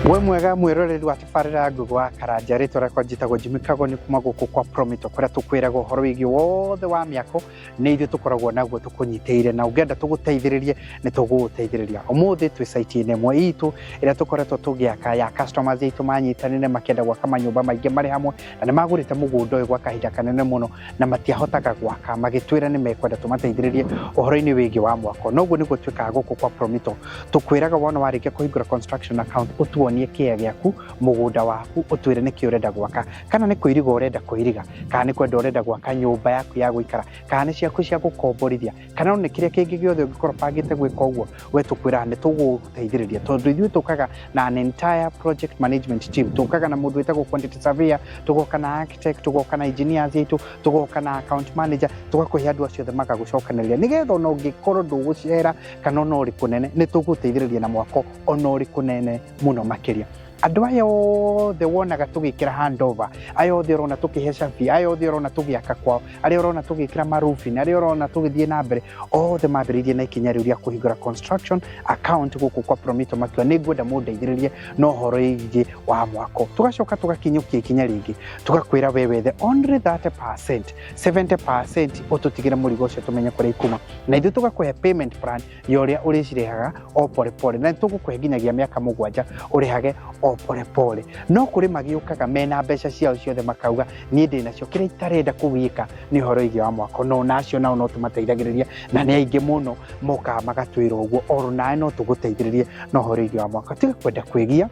We mwega mwiroreri wa tabarĩra ya Ngugi wa Karanja, rĩtwa rĩakwa njĩtagwo Jimmy Kago, nĩ kuma gũkũ kwa Promito kũrĩa tũkwĩraga ũhoro wĩgiĩ wothe wa mĩako. Nĩ ithuĩ tũkoragwo naguo tũkũnyitĩire, na ũngĩenda tũgũteithĩrĩrie nĩ tũgũgũteithĩrĩria. Ũmũthĩ twĩ site-inĩ ĩmwe itũ ĩrĩa tũkoretwo tũgĩaka ya customers aitũ manyitanĩre makĩenda gwaka manyũmba maingĩ marĩ hamwe, na nĩ magũrĩte mũgũnda ũyũ gwa kahinda kanene mũno na matiahotaga gwaka, magĩtwĩra nĩ mekwenda tũmateithĩrĩrie ũhoro-inĩ wĩgiĩ wa mwako. Noguo nĩguo twĩkaga gũkũ kwa Promito. Tũkwĩraga wona warĩkia kũhingũra construction account, ũtuonie kĩea gĩaku, mũgũnda waku, ũtwĩre nĩkĩ ũrenda gwaka, kana nĩ kũiriga ũrenda kũiriga, kana nĩ kwenda ũrenda gwaka nyũmba yaku ya gũikara, kana nĩ ciaku cia gũkomborithia, kana nĩ kĩrĩa kĩngĩ gĩothe ũngĩkorwo bangĩte gwĩka ũguo, we tũkwĩraga nĩ tũgũgũteithĩrĩria, tondũ ithuĩ tũkaga na an entire project management team. Tũkaga na mũndũ wĩtagwo quantity surveyor, tũgoka na architect, tũgoka na engineers aitũ, tũgoka na account manager, tũgakũhe andũ acio othe magagũcokanĩrĩria, nĩgetha ona ũngĩkorwo ndũgũcera kana ona ũrĩ kũnene, nĩ tũgũteithĩrĩria na mwako ona ũrĩ kũnene mũno makĩria. Andũ aya othe wonaga tũgĩkĩra handover, aya othe ũrona tũkĩhe cabi, aya othe ũrona tũgĩaka kwao, arĩa ũrona tũgĩkĩra maroofing, arĩa ũrona tũgĩthiĩ na mbere, othe mambĩrĩirie na ikinya rĩu rĩa kũhingũra construction account gũkũ kwa Promito, makiuga nĩ ngwenda mũndeithĩrĩrie na ũhoro wĩgiĩ wa mwako. Tũgacoka tũgakinyũkia ikinya rĩngĩ, tũgakwĩra we wethe only 30%, 70%, ũtũtigĩre mũrigo ũcio tũmenye kũrĩa ikuma, na ithuĩ tũgakũhe payment plan ya ũrĩa ũrĩcirĩhaga o pole pole, na tũgũkũhe nginyagia mĩaka 7 ũrĩhage o pole pole. No kũrĩ magĩũkaga mena mbeca ciao ciothe, makauga niĩ ndĩ nacio, kĩrĩa itarenda kũgĩka nĩ ũhoro wĩgiĩ wa mwako. No nacio nao no tũmateithagĩrĩria, na nĩ aingĩ mũno mokaga magatwĩra ũguo. Oro nawe no tũgũteithĩrĩrie na ũhoro wĩgiĩ wa mwako. Tiga kwenda kwĩgia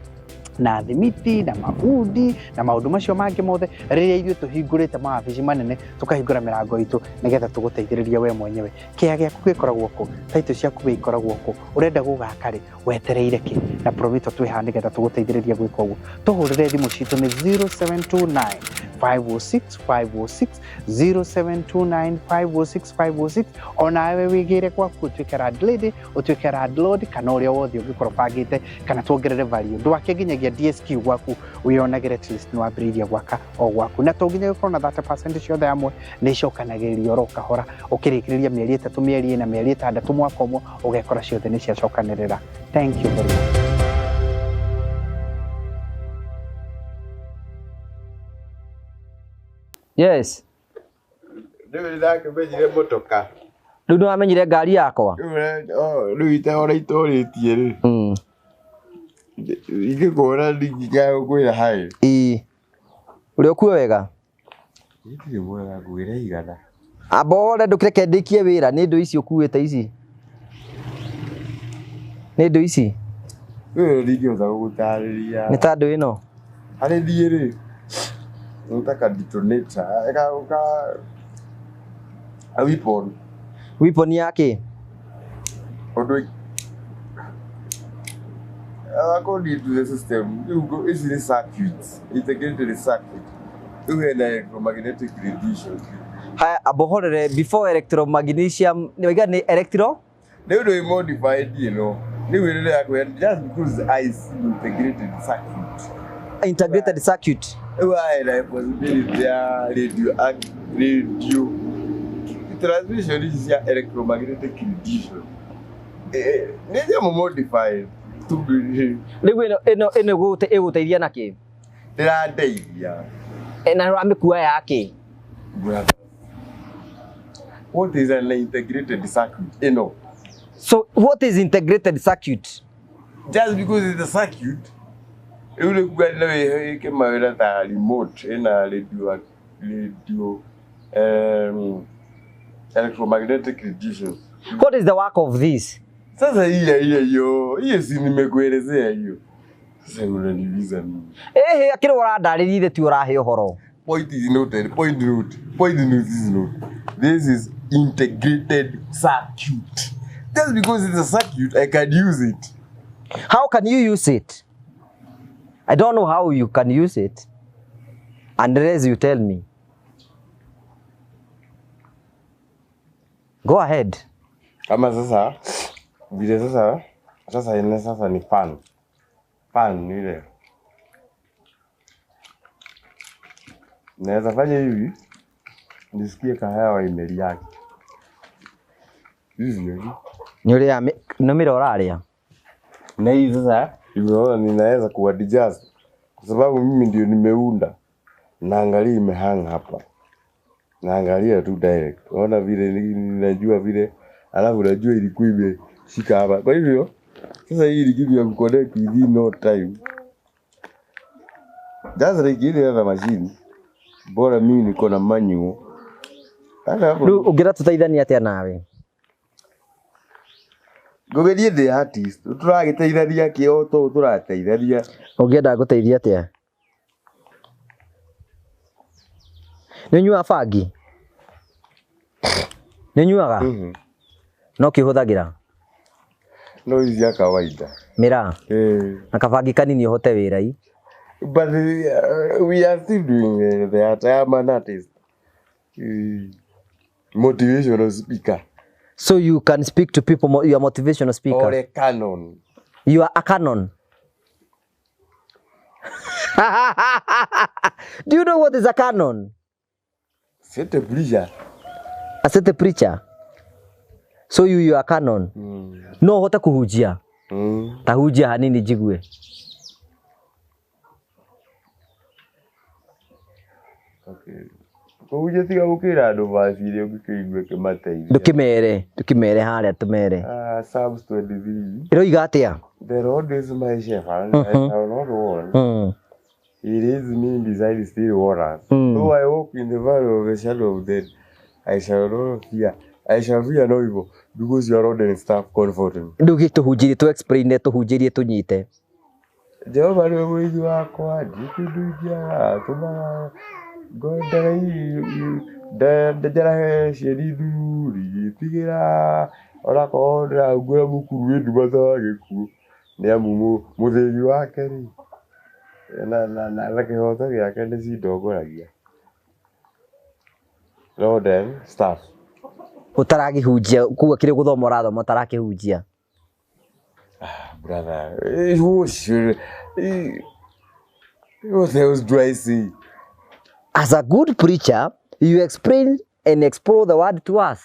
na thimiti na mabundi na maũndũ macio mangĩ mothe, rĩrĩa ithuĩ tũhingũrĩte mawabici manene, tũkahingũra mĩrango itũ nĩgetha tũgũteithĩrĩrie we mwenyewe. Kĩea gĩaku gĩkoragwo kũ? Taitũ ciaku we ikoragwo kũ? Ũrenda gũgaka rĩ? Wetereire kĩ? Na Promito twĩ haha nĩgetha tũgũteithĩrĩrie gwĩka ũguo. Tũhũrĩre thimũ citũ nĩ 0729 506 506, 0729 506 506. Onawe wĩgĩre gwaku, ũtuĩke landlady, ũtuĩke landlord, kana ũrĩa wothe ũngĩkorwo bangĩte, kana tuongerere value, ndwake nginyagia DSQ gwaku, wĩyonagĩre at least nĩ wambĩrĩirie gwaka o gwaku. Na to nginya gũkorwo na 30% ciothe hamwe, nĩ icokanagĩrĩrio oro kahora, ũkĩrĩkĩrĩria mĩeri 3, mĩeri 4, mĩeri 6, mwaka ũmwe, ũgekora ciothe nĩ ciacokanĩrĩra. Thank you very much. Yes. Rĩu nĩndakĩmenyire mũtoka. Rĩu nĩ wamenyire ngari yakwa. Rĩu itaora itũrĩtie rĩ, ingĩkuona ndingĩgũkwĩra hai. Ĩĩ. Ũrĩ ũkuo wega? Gĩtirĩ mwega, ngwĩra igana. Amba wore, ndũkĩreke ndĩkie wĩra. Nĩ indo ici ũkuĩte ici? Nĩ indo ici? Rĩu ndingĩhota gũgũtarĩria. Nĩ ta ndũ ĩno? Harĩ niĩ rĩ, nĩ ta ka detonator, ka a weapon. Weapon ya kĩ? Ũndũ according to the system, rĩu ici nĩ circuits, integrated circuit. Rĩu hena electromagnetic radiation. Haya, amba ũhorere before electromagnesium. Nĩ waiga nĩ electro? Rĩu ndũ modified ĩno. Rĩu ĩrĩa yakwĩra just because IC, integrated circuit. Integrated circuit. Rĩu hena possibility ya radio transmission ici cia electromagnetic radiation. Nĩ nyamũ modified. Rĩu ĩno ĩgũteithia na kĩ? Ndĩrandeithia. Na ũramĩkua ya kĩ? Brother. What is an integrated circuit? Ĩno. So what is integrated circuit? Just because it's a circuit, rĩu nĩ kuga no ĩke mawĩra ta remote, ĩna radio electromagnetic radiation. What is the work of this? Sasa hiyo hiyo hiyo hiyo si nimekuelezea hiyo. Sasa unaniuliza nini? Ĩhĩ, akĩrĩ ũrandarĩria ithe ti ũrahe ũhoro. Point is noted. Point note. Point note is note. This is integrated circuit. Just because it's a circuit, I can use it. How can you use it? I don't know how you can use it unless you tell me. Go ahead. Kama sasa vile sasa ine sasa ni fan. Fan ni ile. Naweza fanya hivi nisikie kahawa imereact. Hivi hivi. Nĩ ũrĩa nĩ mĩra ũrarĩa. Na hii sasa Nimeona ninaweza kuadjust kwa sababu mimi ndio nimeunda. Naangalia imehang hapa. Naangalia tu direct. Ona vile ninajua vile, alafu najua ilikuwa imeshika hapa. Kwa hivyo sasa hii ni kitu ya kuconnect within no time. Just like ile other machine. Bora mimi niko na manual. Hata hapo. Rĩu ũngĩra tũteithanie atĩa nawe? Ngũgerie ndĩ artist. Tũragĩteithania kĩo to tũrateithania. Ũngĩenda ngũteithie atĩa? Nĩ ũnyuaga bangi? Nĩ ũnyuaga? No kĩhũthagĩra? No hizi ya kawaida. Mĩraa? Na kabangi kanini ũhote wĩra i. But we are still doing the art. I am an artist. Motivational speaker. So you can speak to people, you are motivational speaker. Or a canon. You are a canon. Do you know what is a canon? Set a preacher. A set a preacher. So you are canon. No hote kuhujia. Tahujia hanini jigue. Okay. Kuhujia tiga gukira andu vaci iria ũngĩkĩigua ĩkĩmateithia. Ndũkĩmere harĩa tũmere. Psalms 23. Ĩroiga atĩa? The Lord is my shepherd, I shall not want. He leads me beside still waters. Though I walk in the valley of the shadow of death, I shall not fear. I shall fear no evil, because your rod and staff comfort me. Rĩu gĩtũhunjĩrie, tũ explain tũhunjĩrie tũnyite. Jehova nĩwe mũrĩithi wakwa, ndirĩ kĩndũ ingĩaga, atũmaga njarahe cieni thuri, ngĩtigĩra onakorwo ndĩrahungura mũkuru wĩ nduma ta wa gĩkuũ, nĩ amu mũthĩgi wake rĩ, na kĩhoto gĩake nĩ cindongoragia. Rod and staff. Ũtaragĩhunjia kuga kĩrĩa ũgũthoma ũrathoma ũtarakĩhunjia. Brother, what else do I see? As a good preacher, you explain and explore the word to us.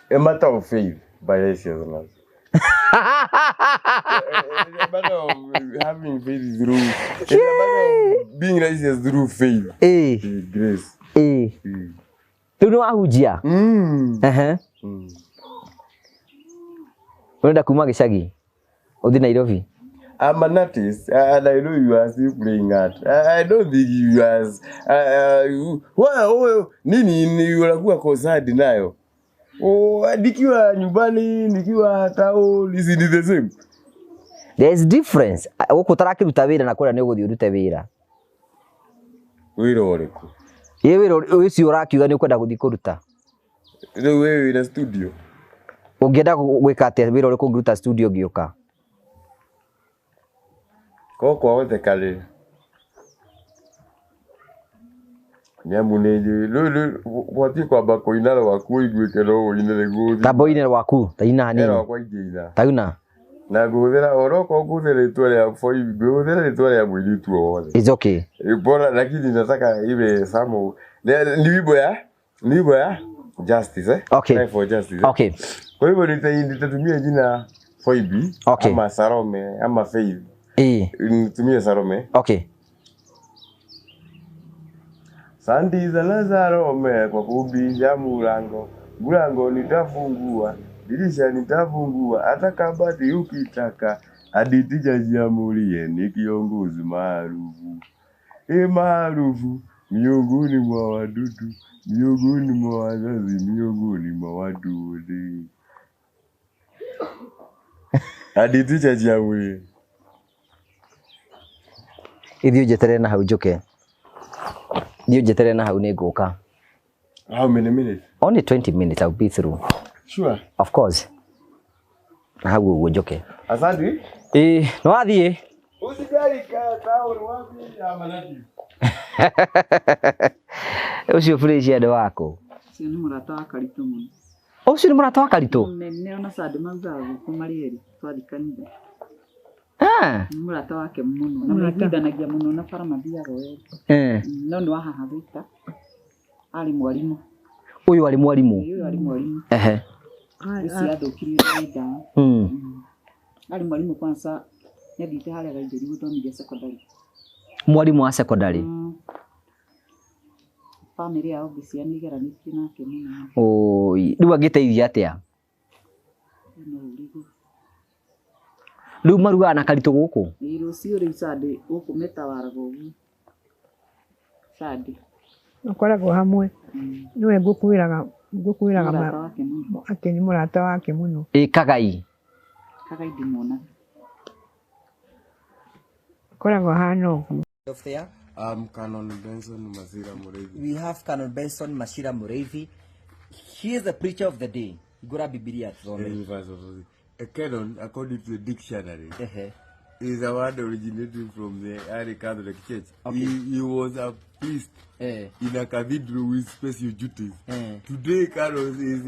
A matter of faith by righteousness. It's a matter of having faith through. It's a matter of being righteous through faith. Grace. Rĩu nĩ wahunjia? Ũrenda kuma gĩcagi ũthiĩ Nairobi? I'm an artist, and I know you are still playing art. I don't think you are. Nini ni unakuwa concerned nayo? Oh, nikiwa nyumbani, nikiwa town, is it the same? There is difference. Gũkũ ũtarakĩruta wĩra na kũrĩa nĩ ũgũthiĩ ũrute wĩra. Wĩra ũrĩkũ? Ĩ wĩra ũcio ũrakiuga nĩ ũkwenda gũthiĩ kũruta. Rĩu wĩ wĩra studio. Ũngĩenda gwĩka atĩa wĩra ũrĩkũ ũngĩruta studio ngĩũka? Ko kwahoteka rĩ, nĩ amu nĩ njũĩ rĩu gwatiĩ kwamba kũina rwaku ũiguĩke no ũine nĩguo ũthiĩ. Tamba ũine rwaku, ta ina hanini. Rwakwa ingĩina. Tauna. Na ngũhũthĩra onokorwo ngũhũthĩra rĩtwa rĩa boy, ngũhũthĩra rĩtwa rĩa mũirĩtu o wothe. It's okay. Bora lakini nataka iwe samu. Ni wimbo ya justice eh? Okay. Cry for justice. Okay. Kwa hivyo nitatumia jina Phoebe, okay, ama Salome ama Faith. Nitumie Salome. Okay. Sandi za Salome kwa kubisha mulango. Mulango nitafungua, dirisha nitafungua, hata kabati ukitaka. Hadi tija jiamulie ni kiongozi maarufu. Maarufu miongoni mwa wadudu, miongoni mwa wazazi, miongoni mwa watu wote. Hadi tija jiamulie. Ithiĩ ũnjeterere na hau njũke. Thiĩ ũnjeterere na hau nĩ ngũka. How many minutes? Only 20 minutes, I'll be through. Sure. Of course. Na hau ũguo njũke. Asante. Nĩ wathiĩ? Usijali kaa wapi ama nani? Ũcio Felicia nĩ wako. Ũcio nĩ mũrata wa Karitũ mũno. Ũcio nĩ mũrata wa Karitũ? Nene ona Sunday maugaga gũkũ marĩ erĩ twathiĩ kanitha. Nĩ mũrata wake mũno na maiguithanagia mũno na bara mathiaga o erĩ. No nĩ wa haha Thika. Arĩ mwarimũ. Ũyũ arĩ mwarimũ? Ũyũ arĩ mwarimũ. Ũcio athũkirio nĩ ndawa. Arĩ mwarimũ kwanza nĩathiĩte harĩa Gaitheri gũthomithia secondary. Mwarimu wa secondary. Bamĩrĩ yao ngĩcia nĩ igeranĩtie nake mũno. Oi, rĩu angĩteithia atĩa? No ũrigũ. Rĩu marugaga na karitũ gũkũ? Ĩĩ rũciũ rĩu Sunday gũkũ metawaraga ũguo. Sunday. Makoragwo hamwe. Nĩwe ngũkwĩraga Mũrata wake mũno. Atĩ nĩ mũrata wake mũno. Ĩ Kagai. Kagai ndimuonaga. Koragwo hana ũguo. Of there. I'm Canon Benson Masira Mureithi. We have Canon Benson Mashira Mureithi. He is the preacher of the day. Gura Bibilia tusome. A canon, according to the dictionary, is a word originating from the early Catholic Church. Okay. He was a priest in a cathedral with special duties. Today, canon is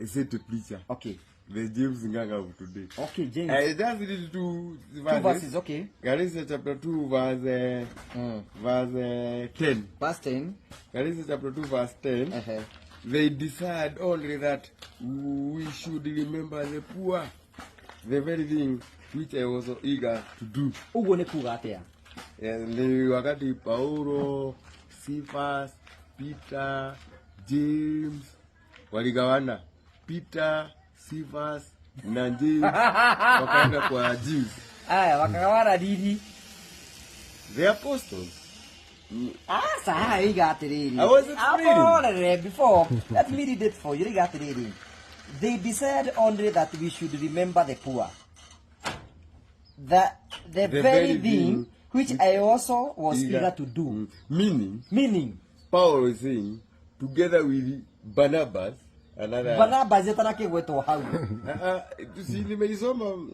a city preacher. Okay. The James Nganga of today. Okay, James. I just read two verses. Two verses, okay. Galatians chapter 2, verse, verse 10. Verse 10. Galatians chapter 2, verse 10. They decide only that we should remember the poor, the very thing which I was eager to do. Uguo ni kuga atia? Ni wakati Paulo, Cephas, Peter, James waligawana. Peter, Cephas na James wakaenda kwa Jews. Aya, wakagawana nini? The apostles. Asa, iga atiriri. I was explaining. Before, let me read it for you. Iga atiriri. They decided only that we should remember the poor. The very thing which I also was eager to do. Meaning, Paul is saying, together with Barnabas, another. Barnabas etanake hau. See, nimeisoma.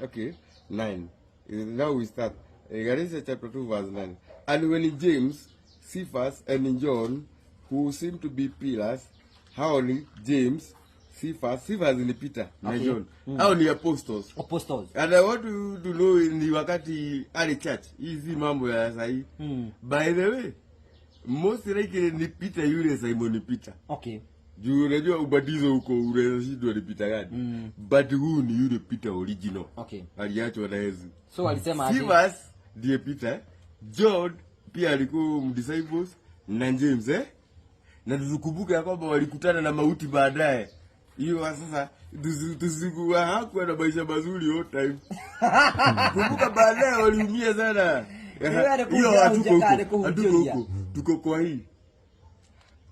Okay, 9. Now we start. Galatians chapter 2, verse 9. And when James, Cephas, and John, who seem to be pillars, how only James, Cephas and Peter, okay. John, how only apostles. Apostles. And I want you to know in the wakati early church, easy mambo ya sahi. By the way, most likely ni Peter yule Simon Peter. Okay. Juu unajua ubatizo huko unashindwa ni Peter gani. But huyu ni yule Peter original. Okay. Aliachwa na Yesu. So alisema aje? Cephas ndiye Peter, John pia alikuwa disciples na James Na tukumbuke ya kwamba walikutana na mauti baadaye. Hiyo sasa tusikuwa hakuwa na maisha mazuri all time. Kumbuka baadaye waliumia sana. Hiyo hatuko huko. Tuko kwa hii.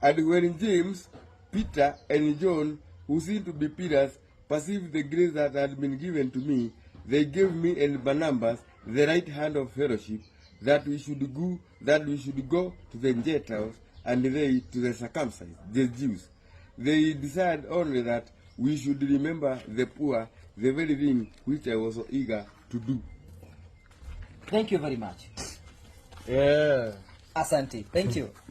And when James, Peter and John, who seemed to be pillars, perceived the grace that had been given to me, they gave me and Barnabas the right hand of fellowship, that we should go to the Gentiles and they to the circumcised, the Jews. They decided only that we should remember the poor, the very thing which I was so eager to do. Thank you very much. Yeah. Asante. Thank you.